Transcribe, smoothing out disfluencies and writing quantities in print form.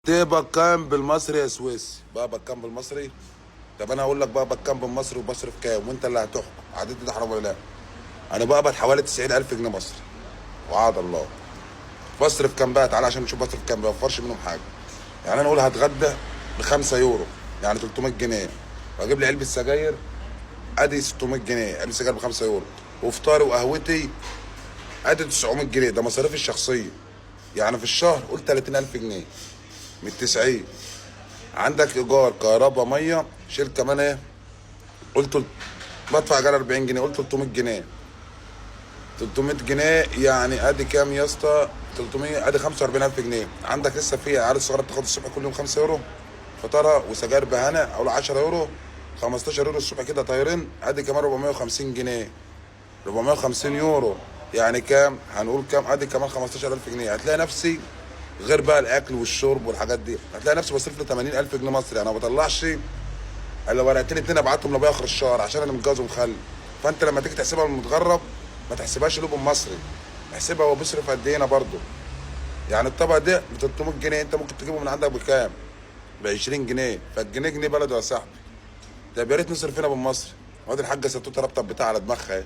تقبض كام بالمصري يا سويسي؟ بقبض كام بالمصري؟ طب انا هقول لك بقبض كام بالمصري وبصرف كام، وانت اللي هتحكم عديت ده حرام ولا لا. انا بقبض حوالي 90000 جنيه مصري، وعاد الله. بصرف كام بقى؟ تعالى عشان نشوف بصرف كام. ما بوفرش منهم حاجة. يعني انا اقول هتغدى ب 5 يورو، يعني 300 جنيه، واجيب لي علبة سجاير ادي 600 جنيه، علبة سجاير ب 5 يورو، وفطاري وقهوتي ادي 900 جنيه. ده مصاريفي الشخصية. يعني في الشهر قول 30000 جنيه من 90. عندك ايجار، كهرباء، مية، شيل كمان ايه، قلت بدفع ايجار 40 جنيه، قلت 300 جنيه. 300 جنيه يعني ادي كام يا اسطى؟ 300 ادي 45000 جنيه. عندك لسه في عيال الصغيرة بتاخد الصبح كل يوم 5 يورو فطاره وسجاير بهنا، او 10 يورو، 15 يورو الصبح كده طايرين، ادي كمان 450 جنيه، 450 يورو يعني كام؟ هنقول كام؟ ادي كمان 15000 جنيه. هتلاقي نفسي غير بقى الاكل والشرب والحاجات دي، هتلاقي نفسي بصرف لي 80000 جنيه مصري. انا ما بطلعش الا ورقتين اتنين ابعتهم لابويا اخر الشهر عشان انا متجوز ومخلف. فانت لما تيجي تحسبها من المتغرب ما تحسبهاش لوب مصري، احسبها هو بيصرف قد ايه هنا برضه. يعني الطبق ده ب 300 جنيه، انت ممكن تجيبه من عندك بكام؟ ب 20 جنيه. فالجنيه جنيه بلده يا صاحبي. طب يا ريت نصرف هنا بالمصري. وادي الحاجة ستوته رابطه بتاع على دماغها اهي.